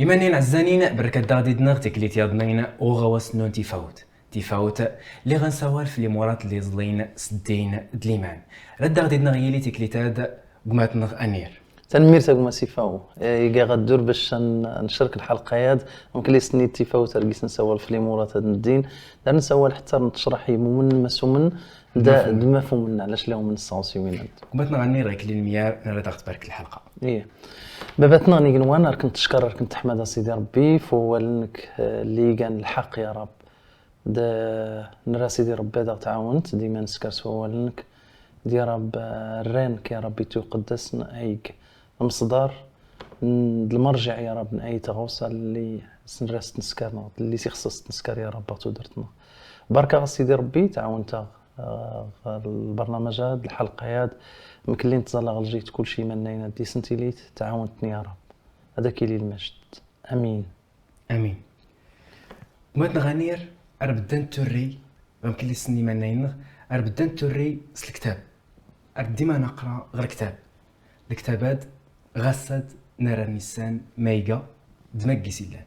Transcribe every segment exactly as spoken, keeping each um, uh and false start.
Iman-in ɛezzanin, berkat daɣ did-neɣ tiklit yaḍnin uɣawas n tifawt. Tifawt, li ɣ-nsawal f limurat li ẓlin s ddin d liman. Rad daɣ did-neɣ yili tiklit-ad gmat-neɣ Anir. Tanemmirt a gma Sifaw. Eh, iga ɣaddur bac n-, ncerk lḥalqa-yad, mklisni tifawt ar gis nsawal f limurat ad n ddin, dar nsawal ḥtta ar ntecraḥ imumen masumen, d, d mafumen, ɛlac lawmen ssaɣ s iwinan. Gmat-neɣ Anir ɣiklin myar, nara daɣ tbark lḥalqa. Iye. Babat-neɣ n igenwan, ar k-nteckar, ar k-nteḥmad a Sidi Rebbi, f wawal-nnek, eh, li igan lḥeqq ya Rab. D, nra Sidi Rebbi ad aɣ-tɛawent, dima nesker s wawal-nnek. D ya Rab, eh, rran-k ya Rab i tuyqeddasen, ayg lmeṣdar n, d lmerjiɛ ya Rab n ay taɣawsa li s nra s tneskar neɣ li s ixṣṣ s tneskar ya Rab ɣer tudert-nneɣ. Barka ɣer Sidi Rebbi, tɛawent-aɣ, eh, ɣer lbarnamaj-ad, lḥalqa-yad, mkelli n tẓalla ɣer lǧiht kulci imannayen ad d-isentilit, tɛawent-ni ya Rab. Ad ak-ili lmejd. Amin. Amin. Gmat-neɣ Anir, ar beddan turri, ɣam kelli s imannayen-nneɣ, ar beddan turri s lektab. Ar dima naqra ɣer lektab. Lektab-ad, ɣas ad nara nissan ma iga, d ma gis illan.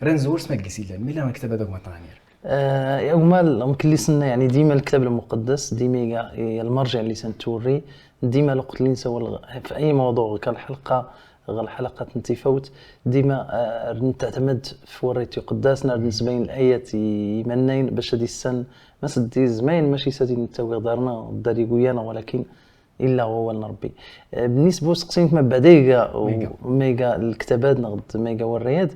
Ra nzewwer s ma gis illan, mi llan lektab-ad a gmat-neɣ Anir. Eh, gma, mkelli s nna, yani, dima lektab lmuqeddas, dima iga, iga lmerjiɛ li s nturri, dima lweqt li nsawal f ay mawḍuɛ, kan lḥalqa, ɣer lḥalaqat n tifawt, dima, eh, ar nettaɛtamad f warray tuyqeddasen, ar d-nesbayen layat i imannayen, bac ad issan, ma s ddizmayen, mačči s ad nettawi ɣ darna, d dar iguyan, walakin illa wawal n Rebbi. Eh, بالنسبة useqsi-nnek ma beɛda iga, ma iga lektab-ad neɣ d ma iga warray-ad,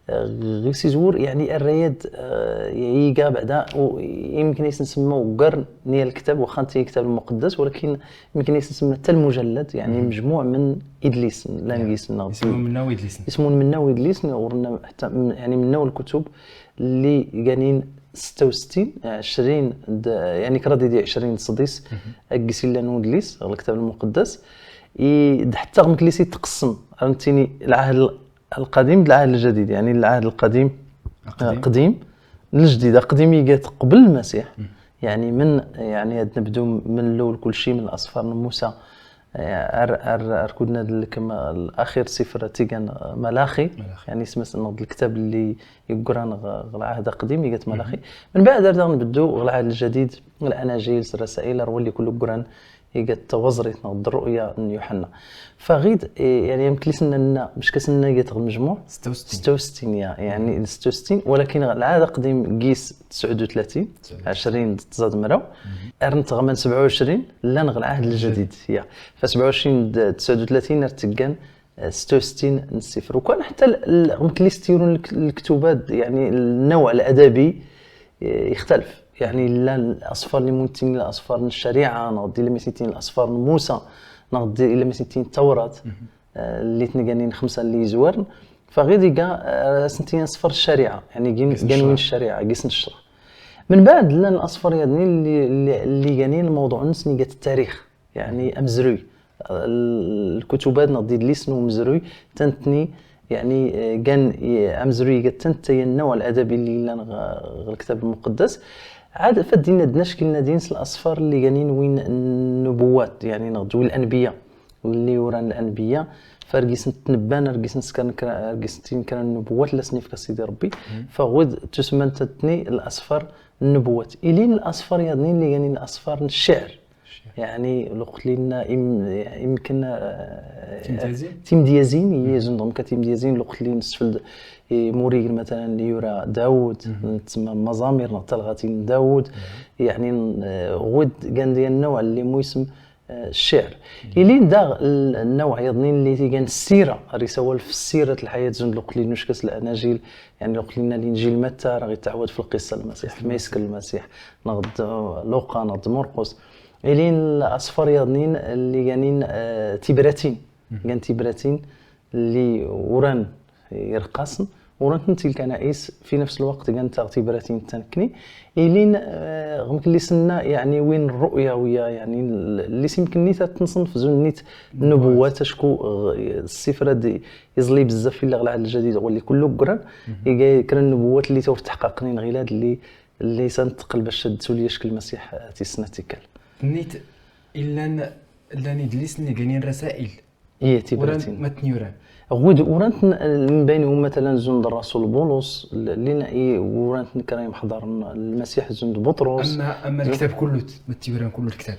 eh, ɣis izwur, yani, array-ad, eh, iga beɛda, u-, imken ad s-nsemma uggar n ya lektab, waxa netta lektab lmuqeddas, walakin imken ad s-nsemma tal mujallad, yani, mejmuɛ min idlisen, llan gis-nneɣ. Ismun minna u idlisen. Ismun minna u idlisen, ur nna ḥtta, yani, minna u lkutub, li ganin setta u settin, ɛecrin d, yani, kraḍ idi ɛecrin d sḍis, agis illan udlis, ɣer lektab lmuqeddas, i, d ḥetta ɣ meklis i tqessem, ar nettini lɛahd القديم d العهد الجديد، يعني العهد القديم، القديم. قديم، الجديد، القديم يجي قبل المسيح. يعني من، يعني هاد نبدو من الأول كل شيء من الأسفار موسى، آه، أر-، أر-، أركضنا لكم الأخير سفر تيجان ملاخي. ملاخي. يعني اسمه سنة الكتاب اللي يقران غ-، غ العهد القديم يجي ملاخي. من بعد هذا نبدو غ العهد الجديد، الأناجيل، الرسائل، أرولي كل قران. Iga d tawaẓrit neɣ d rru'ya n Yuḥenna. Faɣid, eh, yani, ameklis nna, meckas nna iga tɣ lmejmuɛ? Setta u settin. Setta u settin, ya, yani, setta u settin, walakin lɛahd aqdim gis tesɛud u tlatin, tesɛud u tlatin. Ɛecrin d tẓa d mraw, ar nteɣman sebɛa u ɛecrin, llan ɣ lɛahd ljadid, ya. Fa sebɛa u ɛecrin d tesɛud u tlatin ar teggan, eh, setta u settin n ssifr. Ukan ḥtta l-, l-, ameklis tirun lk-, lektuba d, yani, النوع الأدبي يختلف. يعني، لا الأسفار اللي ممكن الأسفار من الشريعة، نغدي لما سيتين الأسفار من موسى، نغدي لما سيتين التوراة، آه، اللي تنقانين خمسة اللي يزورن. فغير ديكا، آه، سنتين أسفار الشريعة، يعني، جين-، قيس جانوين الشريعة. الشريعة، قيس الشرع. من بعد، لان الأسفار يدني اللي، اللي، اللي جانين الموضوع نسني قات التاريخ. يعني أمزروي. الكتبات نغدي ليسن ومزروي تنتني، يعني، آه، كان، آه، أمزروي قد تنتي النوع الأدبي اللي لنا غ-، غ الكتاب المقدس. عاد فدينا دنا شكلنا دينس الأسفار اللي جانين وين النبوات، يعني نغدوي الأنبياء، اللي وران الأنبياء. فرقيس نتنبان، رقيس نسكر، رقيس نتين كان النبوات، لا سنيف كسيدي ربي. فغد تسمى تنتني الأسفار النبوات. إلين الأسفار يضنين اللي جانين الأسفار الشعر. يعني، لوقت لينا يم-، يمكن، آه، تيمديازين؟ تيمديازين، هي زندهم كتيمديازين، لوقت لي نسفل د-، إيه، موريل مثلًا اللي يرى داوود، تسمى مزامير، نغتال غاتين داوود. يعني، آه، غود كان ديال النوع اللي مو يسم، آه، الشعر. إلين دا ال-، النوع يضنين اللي تيجان السيرة، ريسوال في السيرة الحياة زند لوقت لي نشكس الأناجيل، يعني، لوقت لينا الإنجيل متى راه يتعود في القصة المسيح، ما يسكن المسيح، نغد، آه، لوقا، نغد مرقس. إلين الأسفار ياضنين اللي جانين، آه، تيبراتين. كان تيبراتين اللي وران يرقصن، وران تنتي الكنائس في نفس الوقت كان تاغ تيبراتين تنكني. إلين، آه، غمك اللي سنا، يعني، وين الرؤية ويا، يعني، اللي سيمكن نيت تنصنف زون نيت النبوات، أشكو، آه، السفر هاد يزلي بزاف إلا غ العهد الجديد، هو اللي كله قران. يجي كرا النبوات اللي تو تحققنين غير هاد اللي، اللي سنتقل باش شدتو لي شكل المسيح، آه، تيسناتيكال. نيت إلا ن-، إلا نيدليس اللي جانين رسائل. Iye, tibratin. Urant ma ten-yuran? Ɣud urant n-, من بينهم مثلا زند الرسول بولس، ل-، لنا إي urant n kra imḥeḍren المسيح زند بطرس. أما، أما الكتاب كله، ما تيوران كله الكتاب؟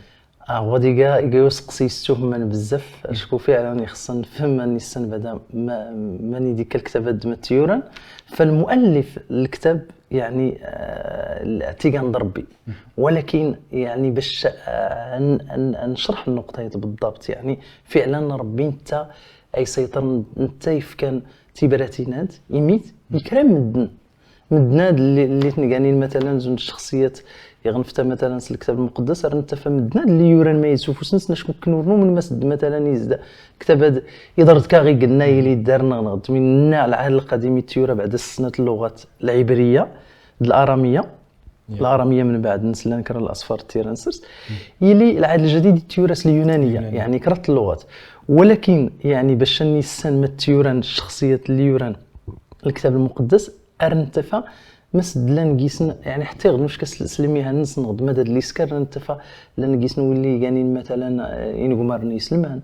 آه، هو ديكا، ديكا يسقسي يستوهمن بزاف، شكو فعلا يخصن فهم أن يسن بعدا ما، ما نديك الكتاب هاد ما تيوران. فالمؤلف الكتاب يعني، آه، تيغان ربي. ولكن يعني باش، آه، ن-، ن-، نشرح النقطة بالضبط، يعني فعلا ربي انت اي سيطر، انت يفكان تيبراتينات يميت يكرم مدن. مدناد اللي، اللي تنقانين مثلا زوج الشخصيات يغنفتا مثلا في الكتاب المقدس، راه انت فمدناد اللي يوران ما يسوفوس نسنا شكون كنورنو من مسد مثلا يزدا كتاب هاد يضرد كاغي قلنا يلي دارنا غنغد من العهد القديم يتيورا بعد السنة اللغات العبرية الآرامية. الآرامية من بعد نسلان كرا الأصفار التيرانسرس. يلي العهد الجديد يتيورس اليونانية، اليونانية. يعني كرا اللغات. ولكن يعني باش نيسان ما تيوران الشخصيات اللي يوران الكتاب المقدس، أرنتفا مسد لان جيسن، يعني حتى يغد مش كسلميها نس نغد مدى اللي سكر أرنتفا لان جيسن واللي جانين مثلا، آه، إنقمار نيسلمان.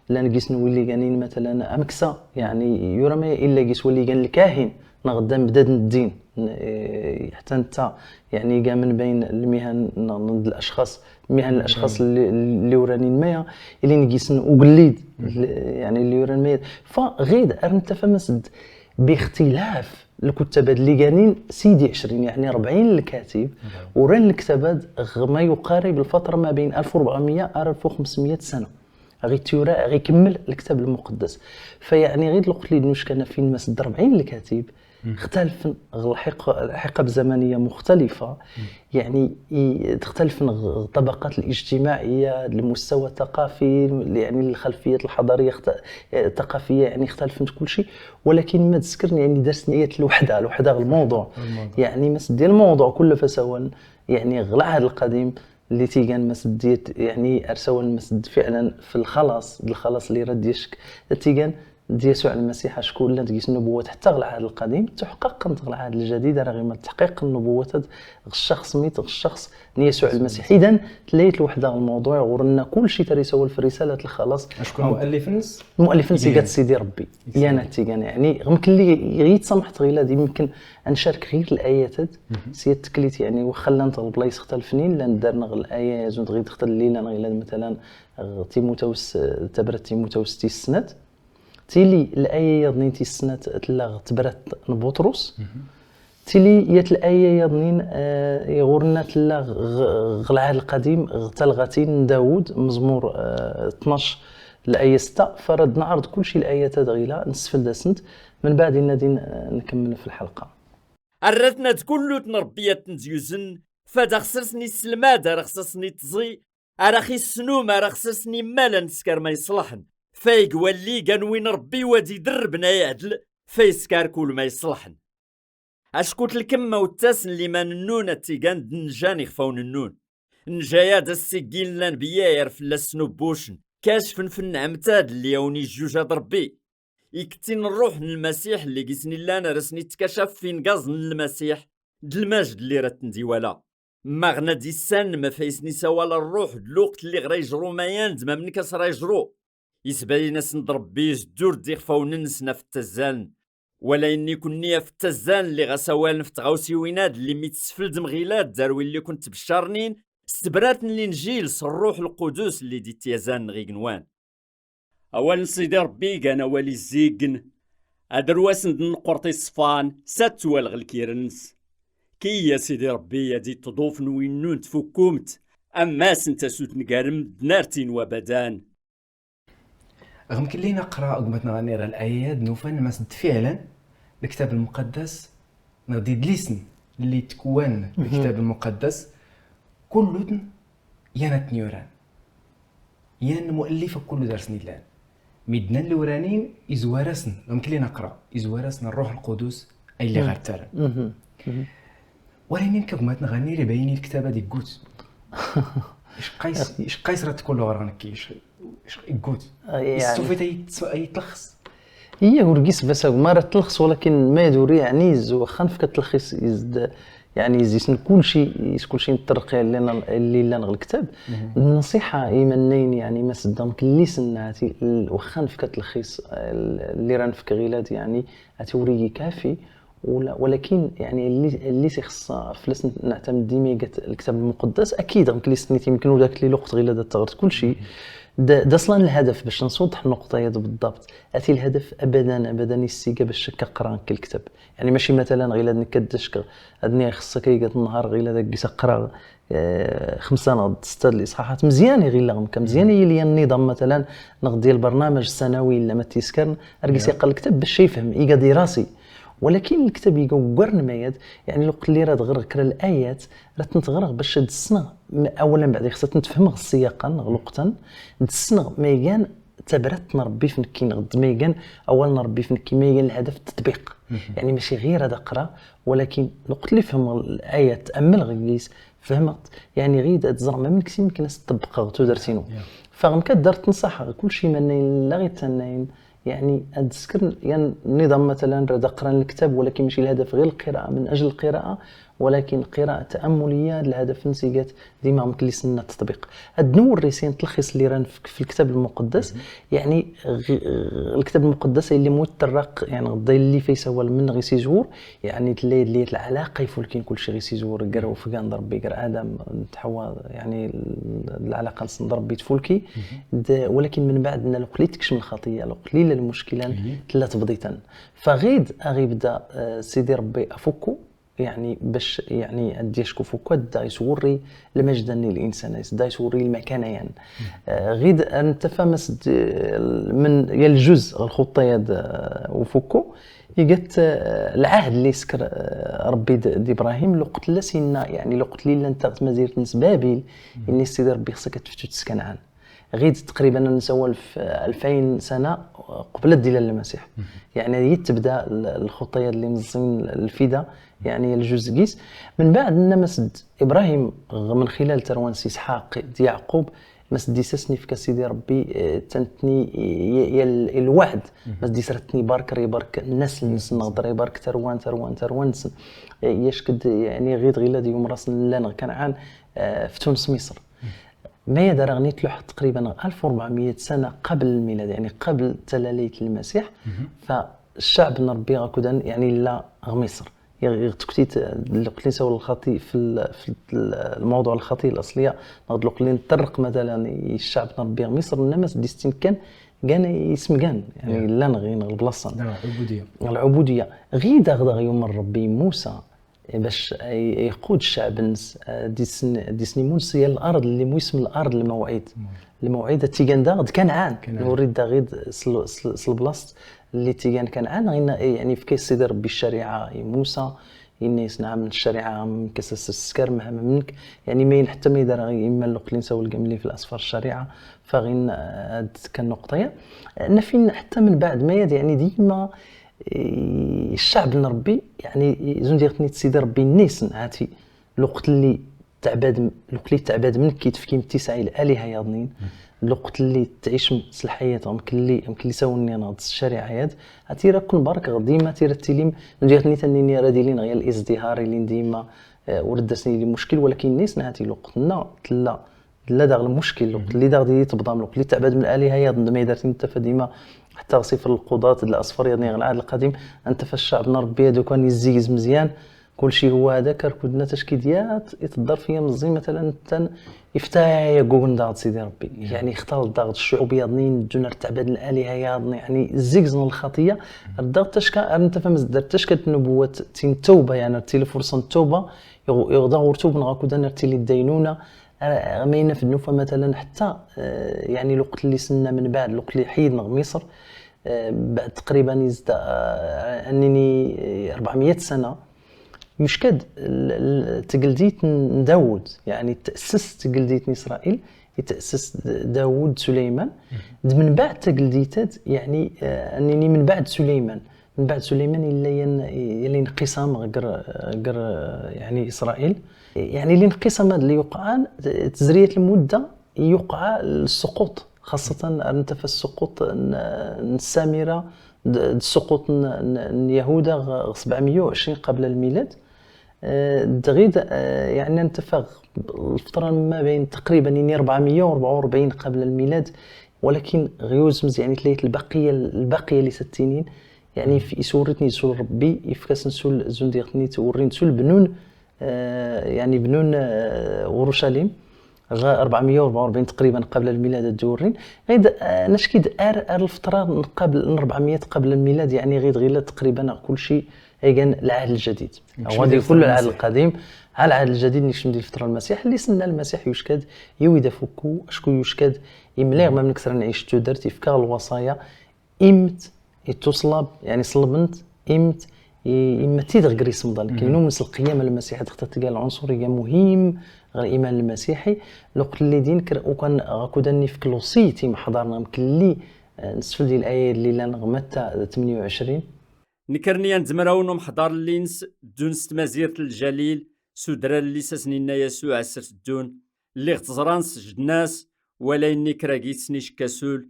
لان جيسن واللي جانين مثلا أمكسا، يعني يورا ما إلا جيس واللي جان الكاهن نغدا مداد الدين. ن-، إيه، حتى انت يعني كاع من بين المهن ن-، ن-، الاشخاص، مهن الاشخاص اللي، اللي وراني المايا اللي نقيسن وقليد، يعني اللي وران المايا. فغيد ارنت فمسد باختلاف الكتاب اللي قانين سيدي عشرين، يعني أربعين الكاتب، وران الكتاب غ-، ما يقارب الفتره ما بين ألف وأربعمية إلى ألف وخمسمية سنه. غي تيورا، غي كمل الكتاب المقدس. فيعني غير الوقت اللي نوش كان فين مسد أربعين الكاتب، اختلف الحق-، الحقب زمنية مختلفة. يعني ي-، تختلف الطبقات الاجتماعية، المستوى الثقافي، يعني الخلفيات الحضارية، اخت-، الثقافية، يعني اختلف كل شيء. ولكن ما تذكرني يعني درس نية الوحدة، الوحدة الموضوع. يعني مسد ديال الموضوع كله فسوان، يعني غلا هذا القديم اللي تيجان مسد ديت، يعني أرسوان مسد فعلا في الخلاص، الخلاص اللي رد يشك. تيجان دي يسوع المسيح شكون لا تقيس النبوات حتى غ العهد القديم تحقق انت غ العهد الجديد، راه غير ما تحقيق النبوات هاد غ الشخص ميت غ الشخص يسوع المسيح. إذن تليت الوحدة الموضوع غورنا كل شيء تري سوال في رسالة الخلاص. شكون مؤلف النص؟ المؤلف النص يقات سيدي ربي. يانا تيجان يعني غمكن لي يتسامح تغيلا دي يمكن نشارك غير الآيات هاد. سي التكليت يعني وخلنا نت البلايص اختلفنين، لان دارنا غ الآية زود غير دخل لي لان غير مثلا، آه، تيموتاوس، آه، تبرت تيموتاوس تيسنات. تيلي الآية يظنين تيسنات تلا غ تبرت نبطرس. تيلي يات الآية يظنين، آه، يغورنا تلا غ-، غ-، غ العهد القديم غ تلغتين داوود مزمور، آه، اثناش الآية ستة. فرد نعرض كل شيء الآيات هاد غيلا نستفل داسنت من بعد إن دين، آه، نكمل في الحلقة. Rratna-d kullut n Ṛebbi ad ten-d-yuzen, fad axsas n iselmad ar axsas n itẓi, ar ax issnum ar axsas n immal ad nesker ma yeṣlaḥen, fayeg walli gan win Ṛebbi wa d-iderrben ay ɛedl, fa yesker kul ma yeṣlaḥen. Acku tlkem ma uttas n liman nnun ad tigan d nnjan ixfawn nnun. Nnjaya d assiggil n lanbiyya ar fell-as snubbucen, kacfen f nneɛmtad lli awen ijjuj ad Ṛebbi. Ikettin ṛṛuḥ n Lmasiḥ lli gis-n illan ar asen-ittkacaf fingaẓ n Lmasiḥ, d lmajd lli ra ten-d-iwala. Maɣna d issan ma faysen isawal ṛṛuḥ d lweqt lli ɣ ra yejṛu mayan d mamnek as ra yejṛu. Isbayen-asen-d Ṛebbi isddur-d ixfawen-nsen af ttazzalen. Wala inni kunni af ttazzalen lli ɣas awalen f tɣawsiwin-ad lli mi tesfeld mɣilad dar win lli kun-ttbeccarnin, s tebrat n Linjil s ṛṛuḥ lqudus lli d-ittyazanen ɣ igenwan. Awal n Sidi Ṛebbi igan awal izziggen, ad rwasen d nqurṭ iṣfan, s ad twal ɣ lkir-nnes. Kiyya Sidi Ṛebbi ad iṭṭḍuf n winnun tfukkumt, ammas n tasut n gar medden ar tin wabadan. Ɣ mkelli naqra gmat nɣanni ɣ laya-ad nufan mas d fiɛlan lktab lmuqaddas neɣ d idlisen lli tkwan lktab lmuqaddas, kulluten yan ad ten-yuran, yan muallif akk kullu darsen illan. Midnan lewranin izwar-asen, ɣ mkelli naqra, izwar-asen Ṛṛuḥ Lqudus ay lliɣ ar ttaran. Walakin kagmat nɣanni ri bayin lktab ad iggut. Icqais, icqais ra tkullu ɣer nekki, icq-, icq-, iggut. Istufit ay yet-, ay yetlxes. Iya, ur gis bas akk, ma ra tlxes, walakin ma yaduri, yani, zu, xan fka tlxis, izd, يعني زيسن كلشي، يس كلشي نتطرق لنا اللي لنا الكتاب. النصيحه ايمنين، يعني ما صدق كليسن نعتي، واخا نفكت الخيس اللي راه نفك غيلات، يعني اتوري كافي. ولا ولكن يعني اللي اللي تيخص فلاس نعتمد ديما قالت الكتاب المقدس، اكيد غنكلي سنيت يمكن وداك اللي الوقت غير دا تغرت كلشي. دا دا اصلا الهدف باش نوضح النقطه هذه بالضبط. اتي الهدف ابدا ابدا يسيقا باش كنقرا الكتاب. يعني ماشي مثلا غير هاد نكدشك هادني خصك يقعد النهار غير هذاك بيسقرا، آه، خمسه نغد سته الاصحاحات مزيان، غير لغم كمزيان يلي النظام مثلا نغد ديال البرنامج السنوي الا ما تيسكرن ارجع يقرا الكتاب باش يفهم يقعد يراسي. ولكن الكتاب يقوقرن مياد، يعني لو قلي راه تغرق راه الايات، راه تنتغرق باش تسنى. اولا بعد خصها تفهم السياق نغلقتن، تسنى ميغان تبرت نربي في نكي نغد ميغان. اول نربي في نكي ميغان الهدف التطبيق. يعني ماشي غير هذا قرا، ولكن لو قلت لي فهم الايه تامل غيس فهمت، يعني غير هاد الزرمه من كسي يمكن تطبق غتو درتينو. فغم كدار تنصح كلشي من لا غير تنين، يعني هاد السكر يعني النظام مثلا راه دا قران الكتاب، ولكن ماشي الهدف غير القراءه من اجل القراءه، ولكن قراءه تامليه. الهدف نسيقات ديما مكلي سنة التطبيق. هاد نور ريسين تلخيص اللي راه في في الكتاب المقدس. يعني غ- الكتاب المقدس اللي متطرق يعني غدا اللي فيس هو من غي سيزور، يعني تلي اللي العلاقه يفولكين كل شيء غي سيزور قرا وفقان ضربي قرا ادم تحوى، يعني ال- العلاقه نص ضربي تفولكي. د- ولكن من بعد ان لو قليل تكشم الخطيه، لو قليل المشكله تلا تبضيتن. فغيد اغيبدا آه، سيدي ربي افكو، يعني باش يعني اديشكو فكو دا يسوري المجد الانسان، دا يسوري المكانه يعني. آه، غيد انت فمس د- من يا الجزء الخطه يا د- وفكو يقت آه، العهد اللي سكر آه، ربي د- دابراهيم لو قلت لا سينا، يعني لو قلت لي لا انت مزيرت نس بابل، اني سيدي ربي خصك تفتو تسكن عن غيد تقريبا نسول في ألفين سنه قبل الدلاله المسيح. يعني هي تبدا ال- الخطيه اللي مزين الفدا، يعني الجزء قيس. من بعد ان مسد ابراهيم غ- من خلال تروان سي اسحاق دي يعقوب، مسد دي سسني في سيدي ربي آه، تنتني ي- ي- ال- الوعد. مسد دي سرتني بارك ري بارك الناس الناس نغدر ري بارك تروان تروان تروان نسن. آه، ياش كد يعني غيد غيلا دي يوم راس لان كنعان آه، في تونس مصر. ما يدار غنيت له تقريبا ألف وأربعمية سنه قبل الميلاد، يعني قبل تلاليت المسيح. فالشعب نربي غاكودان يعني لا غميصر. يغتكتيت لقلين سوى الخطي في ال- في ال- الموضوع الخطي الاصليه. نغد لقلين طرق مثلا الشعب نربي مصر انما ديستين كان كان يسم كان يعني لا نغين البلاصه. العبوديه. العبوديه غير دغدغ يوم ربي موسى باش يقود الشعب نس ديسن ديسني مونس هي الارض اللي موسم الارض الموعد. الموعد تيجان داغد كنعان. نوريد داغيد سل سل سل بلاصت اللي تيجان كنعان غينا يعني في كيس سيدي ربي الشريعه موسى. إني يسنع من الشريعة من كسس السكر مهما منك، يعني ما حتى ما يدار اما اللقلين سوى القملي في الاسفار الشريعه. فغين هاد كان نقطه نفين حتى من بعد ما يعني ديما إيه، الشعب نربي يعني زون ديال سيدي ربي النيس نعاتي. الوقت اللي تعباد الوقت اللي تعباد منك كيتفكي من تسعي الالهه ياضنين. الوقت اللي تعيش سلحيات غمكلي غمكلي ساوني ناض الشريعه ياد. هاتي راه كون بارك غديما تيرا تيليم ديال نيتاني راه ديلين غير الازدهار اللي ديما آه، ورد سني لي مشكل، ولكن نيس نعاتي الوقت نا تلا لا داغ المشكل. الوقت اللي داغ دي تبضام الوقت اللي تعبد من الالهه يا ضد ما يدرتي انت فديما حتى صفر القضاة الاسفر يا ضني العهد القديم. انت فالشعب نربي هادو كان يزيز مزيان. كلشي هو هذا كركودنا تشكيديات يتضر فيا مزي مثلا تن يفتايا يقوم داغد سيدي ربي يعني اختار داغد الشعوب يا ضنين الدنيا تعبد الالهه يا ضني يعني زيكزن الخطيه. الدار تشكى انت فمزدر تشكى النبوات تين توبه يعني تي فرصه التوبه. يغدا غورتوب نغاكودا نرتي لي الدينونه. آه، ما ينفذنو فمثلا حتى آه، يعني الوقت اللي سنا من بعد الوقت اللي حيدنا مصر آه، بعد تقريبا يزد آه، انني أربعمية سنه. مشكد تقلديت داوود يعني تاسس تقلديت اسرائيل يتاسس داوود سليمان. من بعد تقلديتات يعني آه، انني من بعد سليمان من بعد سليمان الا ين- الا ينقسم غير غير يعني اسرائيل. يعني الانقسام هذا اللي يوقع تزرية المده يوقع السقوط خاصه انت في السقوط السامره. السقوط يهودا سبعمية وعشرين قبل الميلاد. آه، دغيد، آه، يعني نتفق الفترة ما بين تقريبًا يعني أربعمية وأربعة وأربعين قبل الميلاد، ولكن غيوزمز يعني تلاقيت البقية، البقية اللي ستينين، يعني في إسورتني سول ربي يفكاس نسول زون ديغتني تورين سول بنون، آه، يعني بنون، آه، أورشليم. غا أربعمية وأربعة وأربعين تقريبًا قبل الميلاد الدورين. غيد، آه، نشكيد ار، ار الفترة قبل أربعمية قبل الميلاد، يعني غيد غير تقريبًا كل شيء ايغان العهد الجديد. غادي يكون العهد القديم، ها العهد الجديد نكشم ديال الفترة المسيح اللي سنى المسيح يشكد يويد فوكو اشكو يشكد يمليغ ما منكسر نعيش تودرت يفكا الوصايا. إمت يتوصلب، يعني صلبنت، إمت ي-، إما تيدغ قريس مضال. كي نومس القيامة المسيحية تختار تلقى العنصر يا مهم غير الإيمان المسيحي. لو قلت لي دين كر وكان غاكو داني في كلوسيتي محضرنا مكلي، آه، نسفل ديال الآية اللي لا نغمتا ثمانية وعشرين. نكرني أن زمراون ومحضر اللينس دون ستمازيرت الجليل سودرا اللي ساسنينا يسوع السرت الدون اللي اغتزران سجدناس ولا إني كراقيت سنيش كسول.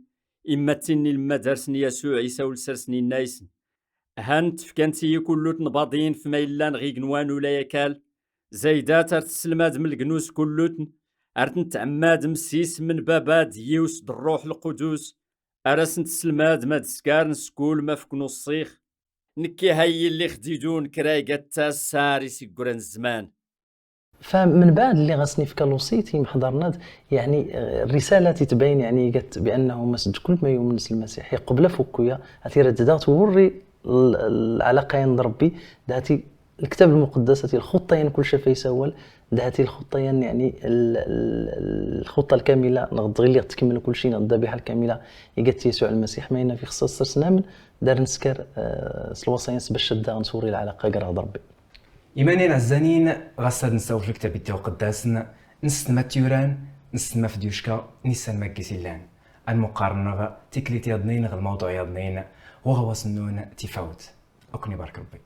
إما تني لما دارسني يسوع عيسى ولسرسني نايسن. هان تفكانتي كلوتن باضين فما إلا نغيق نوان ولا يكال. زايدات أرت السلماد من الجنوس كلوتن. أرت نتعماد مسيس من بابا ديوس دروح القدوس. أرسنت السلماد ما دسكار نسكول ما فكنو الصيخ. نكي هاي اللي خديدون كرايقة تاساري سيقران الزمان. فمن بعد اللي غاسني في كالوسيتي محضرنا د-، يعني، آه، الرسالة تتبين، يعني، قالت بأنه مسج كل ما يؤمن المسيح يقبل فكويا، هاتي رد داغت وري ال-، العلاقة عند ربي، داتي الكتاب المقدس، هاتي الخطة، يعني، كل شيء فيسول، داتي الخطة، يعني، يعني، ال-، ال-، الخطة الكاملة، نغض غير اللي تكمل كل شيء، الذبيحة الكاملة، يقت يسوع المسيح، ما ينا في خصوص سرسنامن، دار نسكر، آه، سلوصين سبش الدار نسوري العلاقة قرا ربي. Imanin ɛezzanin, ɣas ad nessawef lektab i d-iwqeddasen, nestma tiyuran, nestma f dyucka, nissan ma gis illan. Ad nmuqar-nneɣ tiklit yaḍnin ɣer lmawḍuɛ yaḍnin, ɣur ɣawas-nnun tifawt. Ad ken-ibarek Rebbi.